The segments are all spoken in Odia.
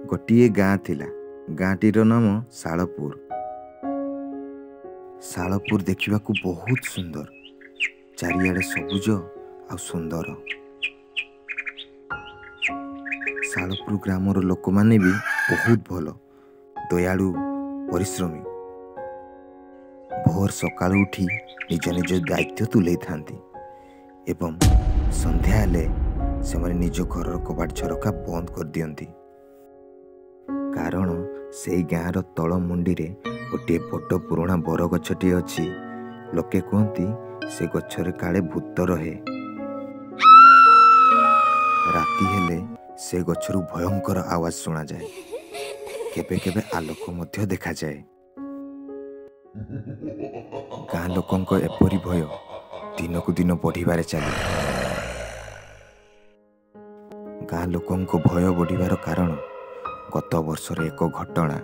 ଗୋଟିଏ ଗାଁ ଥିଲା। ଗାଁଟିର ନାମ ଶାଳପୁର। ଶାଳପୁର ଦେଖିବାକୁ ବହୁତ ସୁନ୍ଦର, ଚାରିଆଡ଼େ ସବୁଜ ଆଉ ସୁନ୍ଦର। ଶାଳପୁର ଗ୍ରାମର ଲୋକମାନେ ବି ବହୁତ ଭଲ, ଦୟାଳୁ, ପରିଶ୍ରମୀ। ଭୋର ସକାଳୁ ଉଠି ନିଜ ନିଜ ଦାୟିତ୍ୱ ତୁଲେଇଥାନ୍ତି ଏବଂ ସନ୍ଧ୍ୟା ହେଲେ ସେମାନେ ନିଜ ଘରର କବାଟ ଝରକା ବନ୍ଦ କରିଦିଅନ୍ତି, କାରଣ ସେଇ ଗାଁର ତଳ ମୁଣ୍ଡିରେ ଗୋଟିଏ ବଡ଼ ପୁରୁଣା ବରଗଛଟିଏ ଅଛି। ଲୋକେ କୁହନ୍ତି ସେ ଗଛରେ କାଳେ ଭୂତ ରହେ। ରାତି ହେଲେ ସେ ଗଛରୁ ଭୟଙ୍କର ଆୱାଜ ଶୁଣାଯାଏ, କେବେ କେବେ ଆଲୋକ ମଧ୍ୟ ଦେଖାଯାଏ। ଗାଁ ଲୋକଙ୍କ ଏପରି ଭୟ ଦିନକୁ ଦିନ ବଢ଼ିବାରେ ଚାଲିଲା। ଗାଁ ଲୋକଙ୍କ ଭୟ ବଢ଼ିବାର କାରଣ ଗତ ବର୍ଷର ଏକ ଘଟଣା।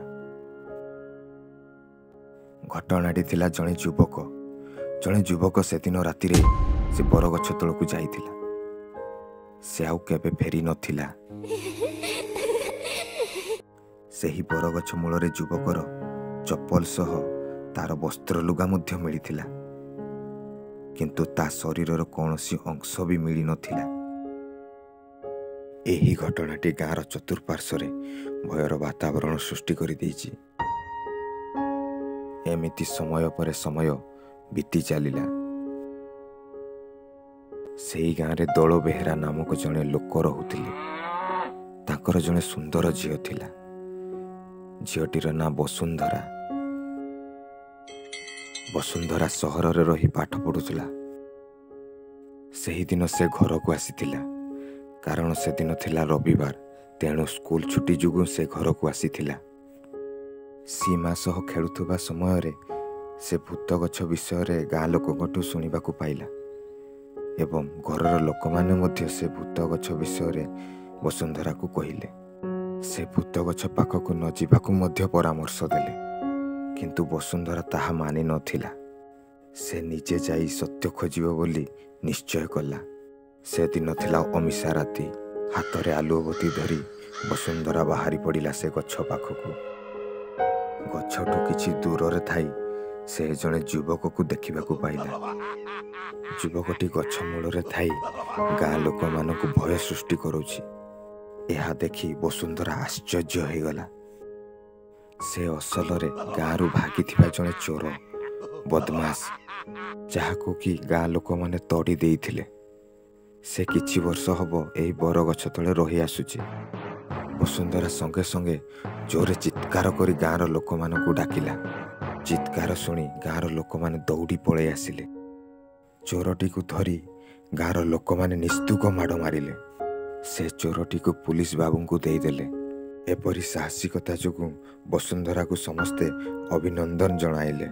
ଘଟଣାଟି ଥିଲା, ଜଣେ ଯୁବକ ସେଦିନ ରାତିରେ ସେ ବରଗଛ ତଳକୁ ଯାଇଥିଲା। ସେ ଆଉ କେବେ ଫେରି ନଥିଲା। ସେହି ବରଗଛ ମୂଳରେ ଯୁବକର ଚପଲ ସହ ତାର ବସ୍ତ୍ର ଲୁଗା ମଧ୍ୟ ମିଳିଥିଲା, କିନ୍ତୁ ତା ଶରୀରର କୌଣସି ଅଂଶ ବି ମିଳିନଥିଲା। ଏହି ଘଟଣାଟି ଗାଁର ଚତୁଃପାର୍ଶ୍ୱରେ ଭୟର ବାତାବରଣ ସୃଷ୍ଟି କରିଦେଇଛି। ଏମିତି ସମୟ ପରେ ସମୟ ବିତି ଚାଲିଲା। ସେଇ ଗାଁରେ ଦୋଳ ବେହେରା ନାମକ ଜଣେ ଲୋକ ରହୁଥିଲେ। ତାଙ୍କର ଜଣେ ସୁନ୍ଦର ଝିଅ ଥିଲା। ଝିଅଟିର ନାଁ ବସୁନ୍ଧରା। ବସୁନ୍ଧରା ସହରରେ ରହି ପାଠ ପଢ଼ୁଥିଲା। ସେହିଦିନ ସେ ଘରକୁ ଆସିଥିଲା, କାରଣ ସେଦିନ ଥିଲା ରବିବାର। ତେଣୁ ସ୍କୁଲ ଛୁଟି ଯୋଗୁଁ ସେ ଘରକୁ ଆସିଥିଲା। ସୀମା ସହ ଖେଳୁଥିବା ସମୟରେ ସେ ଭୂତ ଗଛ ବିଷୟରେ ଗାଁ ଲୋକଙ୍କଠୁ ଶୁଣିବାକୁ ପାଇଲା ଏବଂ ଘରର ଲୋକମାନେ ମଧ୍ୟ ସେ ଭୂତ ଗଛ ବିଷୟରେ ବସୁନ୍ଧରାକୁ କହିଲେ। ସେ ଭୂତ ଗଛ ପାଖକୁ ନ ଯିବାକୁ ମଧ୍ୟ ପରାମର୍ଶ ଦେଲେ। କିନ୍ତୁ ବସୁନ୍ଧରା ତାହା ମାନି ନଥିଲା। ସେ ନିଜେ ଯାଇ ସତ୍ୟ ଖୋଜିବ ବୋଲି ନିଶ୍ଚୟ କଲା। ସେଦିନ ଥିଲା ଅମିଷା ରାତି। ହାତରେ ଆଲୁଅବତୀ ଧରି ବସୁନ୍ଧରା ବାହାରି ପଡ଼ିଲା ସେ ଗଛ ପାଖକୁ। ଗଛଠୁ କିଛି ଦୂରରେ ଥାଇ ସେ ଜଣେ ଯୁବକକୁ ଦେଖିବାକୁ ପାଇଲା। ଯୁବକଟି ଗଛ ମୂଳରେ ଥାଇ ଗାଁ ଲୋକମାନଙ୍କୁ ଭୟ ସୃଷ୍ଟି କରୁଛି। ଏହା ଦେଖି ବସୁନ୍ଧରା ଆଶ୍ଚର୍ଯ୍ୟ ହୋଇଗଲା। ସେ ଅସଲରେ ଗାଁରୁ ଭାଗିଥିବା ଜଣେ ଚୋର ବଦମାସ, ଯାହାକୁ କି ଗାଁ ଲୋକମାନେ ତଡ଼ି ଦେଇଥିଲେ। ସେ କିଛି ବର୍ଷ ହବ ଏହି ବରଗଛ ତଳେ ରହି ଆସୁଛି। ବସୁନ୍ଧରା ସଙ୍ଗେ ସଙ୍ଗେ ଜୋରେ ଚିତ୍କାର କରି ଗାଁର ଲୋକମାନଙ୍କୁ ଡାକିଲା। ଚିତ୍କାର ଶୁଣି ଗାଁର ଲୋକମାନେ ଦୌଡ଼ି ପଳେଇ ଆସିଲେ। ଚୋରଟିକୁ ଧରି ଗାଁର ଲୋକମାନେ ନିସ୍ତୁକ ମାଡ଼ ମାରିଲେ। ସେ ଚୋରଟିକୁ ପୁଲିସ ବାବୁଙ୍କୁ ଦେଇଦେଲେ। ଏପରି ସାହସିକତା ଯୋଗୁଁ ବସୁନ୍ଧରାକୁ ସମସ୍ତେ ଅଭିନନ୍ଦନ ଜଣାଇଲେ।